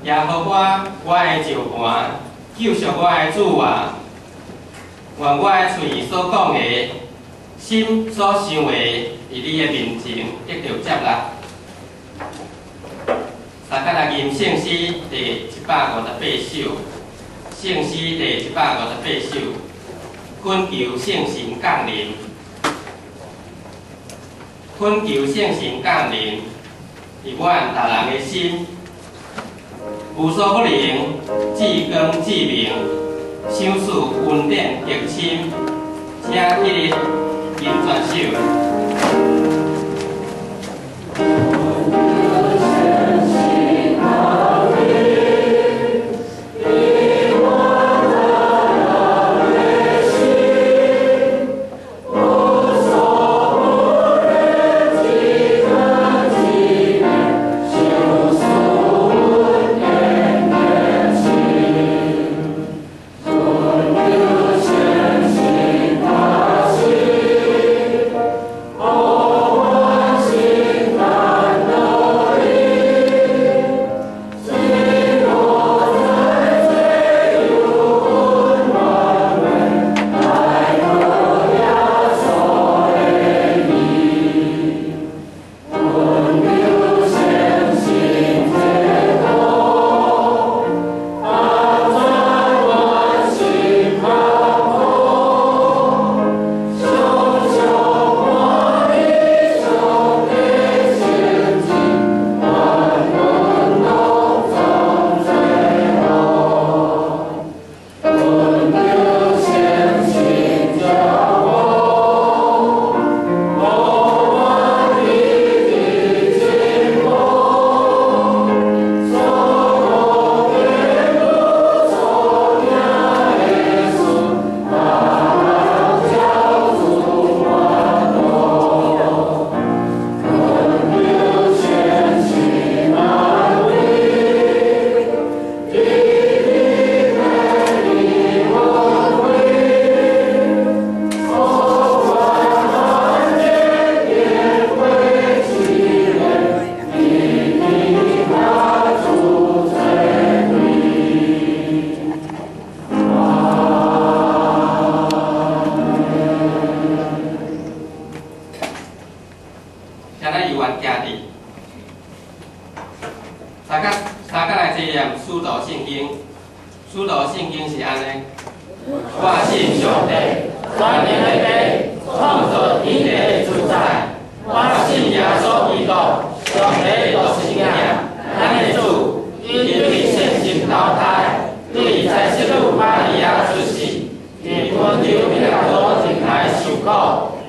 耶和華，我的石磐，救贖我的主啊！願我的喙所講的，心所想的，佇你的面前得著接納。大家來吟聖詩第158首，聖詩第158首，懇求聖神降臨，懇求聖神降臨，佇阮逐人的心，無所不能，至光至明，賞賜恩典極深，請起立吟全首。請咱猶原徛佇，三角三角來齊念使徒信經，使徒信經是按呢。我信上帝，全能的父，創造天地的主宰。我信耶穌基督，上帝的獨生囝，咱的主，伊對聖神投胎，對祭司女瑪利亞出世，佇本丟彼拉多底下受苦，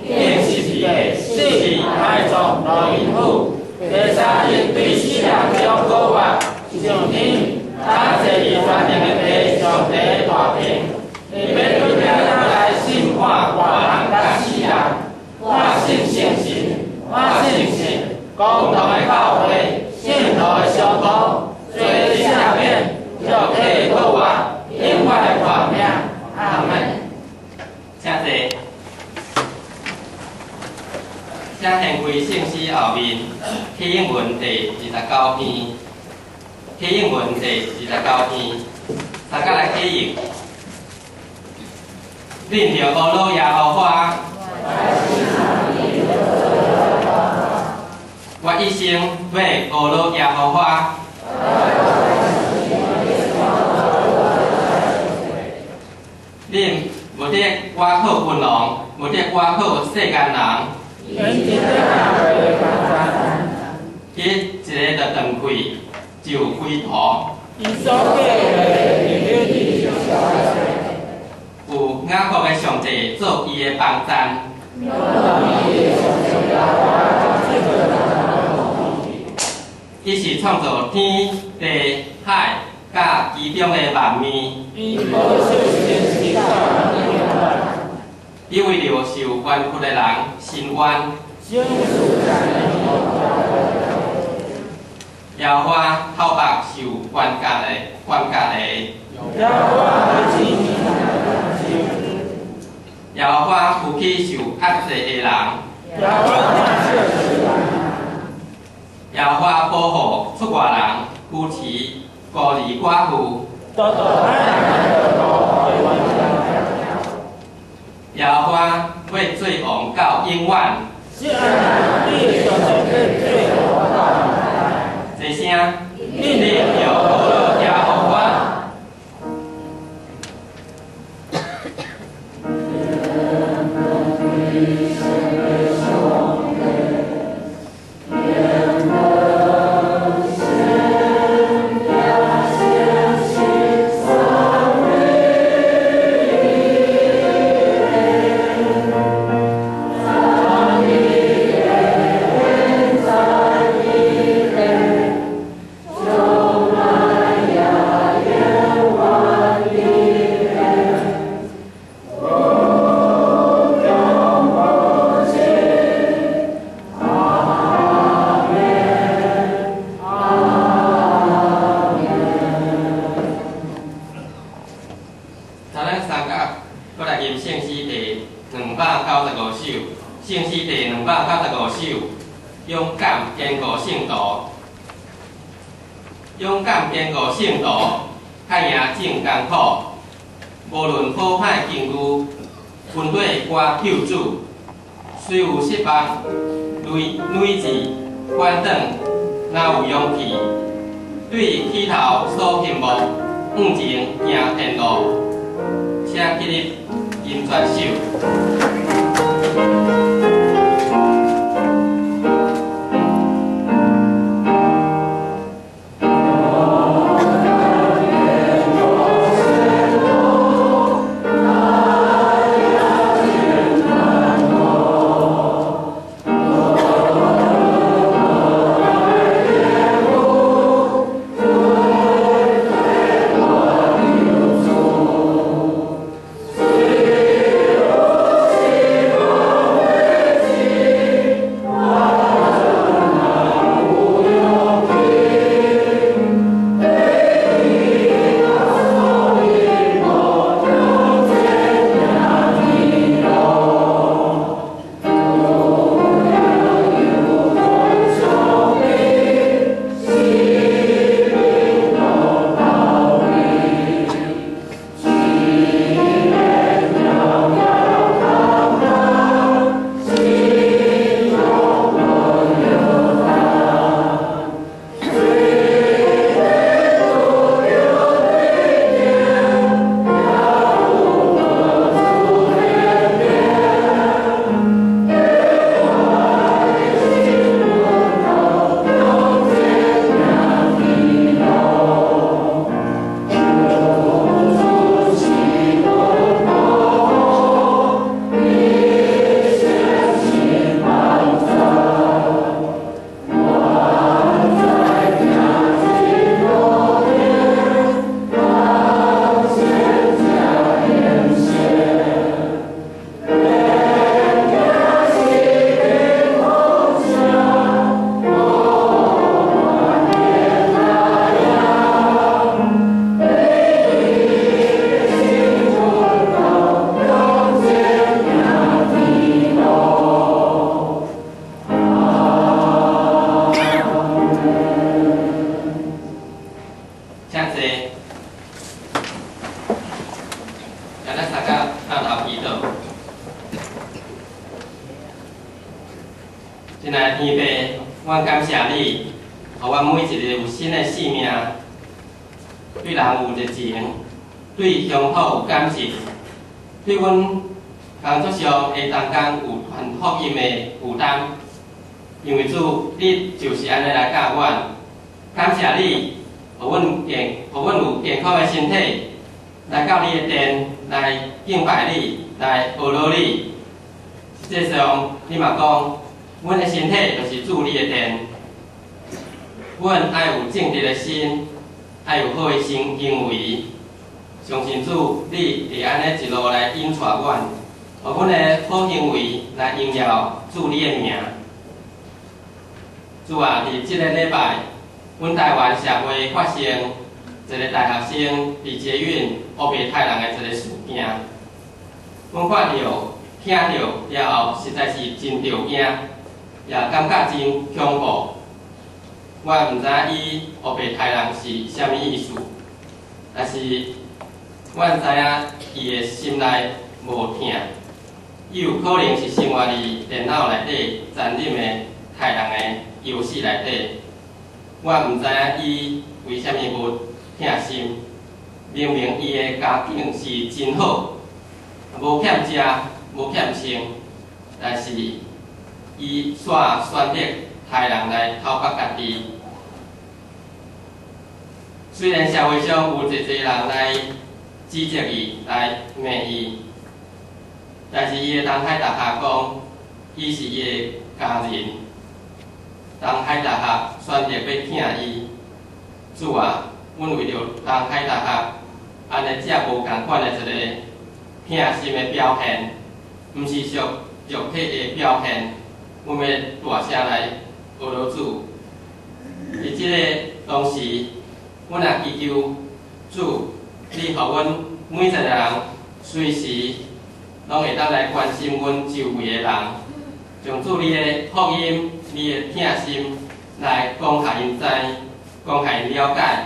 釘十字架，死埋葬，落陰府，第三日對死人中復活，上天，他坐佇全能的父上帝的大權，伊欲對遐來審判活人佮死人。我信聖神，我信聖公同的教會，聖徒的相交，罪的赦免，肉體的復活，永遠的活命。阿門。請坐。請掀開聖詩後面，啟應文第29篇，啟應文第29篇，大家來啟應。恁著阿羅耶和華，我一生欲阿羅耶和華。恁毋得倚靠君王，毋得倚靠世間人。彼一个就斷氣，就歸途。有雅各的上帝做伊的幫贊。伊是創造天地海佮其中的萬物。伊為著受冤屈的人伸冤。耶和華討縛受關押的，關押的。耶和華扶起受壓制的人。耶和華保護出外人，扶持孤兒寡婦。耶和華欲做王到永遠。齊聲，恁著呵咾耶和華。295首，聖詩第295首，勇敢堅固聖徒，勇敢堅固聖徒，較贏眾艱苦。無論好歹境遇，軍隊我救主，雖有失望，累志反轉，若有勇氣，對起頭所渴望，向前行天路，請起立，吟全首。親愛的天父，阮感謝你，予阮每一个有新的生命，對人有熱情，對鄉土有感情，對阮工作上的同工有傳福音的負擔。因為主，你就是按呢來教阮，感謝你，予阮有健康的身體，來到你的殿來敬拜你，來呵咾你。實際上，你嘛講，阮的身體就是主你的殿，阮愛有正直的心，愛有好的行為。相信主，你會按呢一路來引帶阮，予阮的好行為來榮耀主你的名。主啊，佇這个禮拜，阮台灣社會發生一個大學生佇捷運烏白刣人的一個事件，阮看著、聽著了後，實在是真著驚，也感覺真恐怖。我毋知影伊烏白刣人是啥物意思，但是阮知影伊的心內無疼，伊有可能是生活佇電腦內底殘忍的刣人的遊戲內底。我毋知影伊為啥物無疼心，明明伊的家境是真好，無欠食，無欠穿，但是伊煞選擇刣人來討伐家己。雖然社會上有濟濟人來指責伊，來罵伊，但是伊的東海大學講，伊是伊的家人。東海大學選擇欲疼伊，主啊，阮為著東海大學按呢遮無仝款的一个疼心的表現，毋是屬肉體的表現，阮欲大聲來呵咾主。佇這个同時，阮也祈求主，你予阮每一个人隨時攏會當來關心阮周圍的人，將主你的福音、你的疼心來講予𪜶知，講予𪜶了解，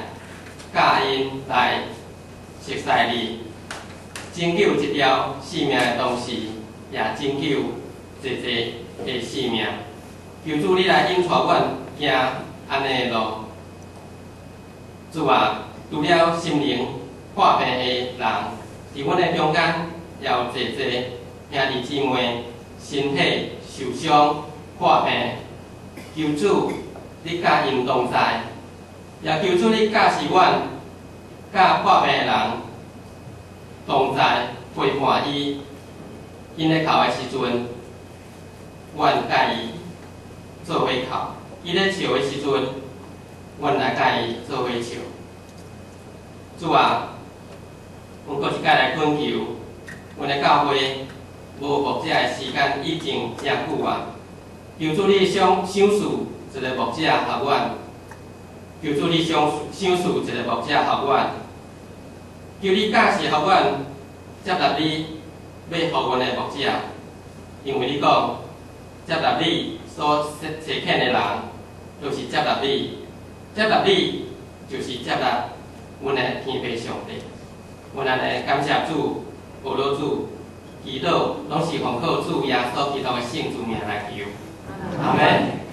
教𪜶來熟似你，拯救一條性命的同時，也拯救濟濟的性命。求主你來引帶阮行按呢的路。主啊，除了心靈破病的人，佇阮的中間也有濟濟兄弟姊妹身體受傷破病，求主你佮𪜶同在，也求主你教示阮，佮破病的人同在陪伴伊，𪜶咧哭的時陣，阮佮伊做伙哭；伊咧笑的時陣，阮來佮伊做伙笑。主啊，阮閣一擺來懇求，阮的教會無牧者的時間已經誠久啊！求主你賞賞賜一个牧者予阮，求主你賞賞賜一个牧者予阮，求你教示予阮接納你欲予阮的牧者，因為你講接納你所差遣的人，就是接納你，接納你就是接納阮的天父上帝。阮按呢感謝主，呵咾主，祈禱攏是奉靠主耶穌基督的聖主名來求。阿門。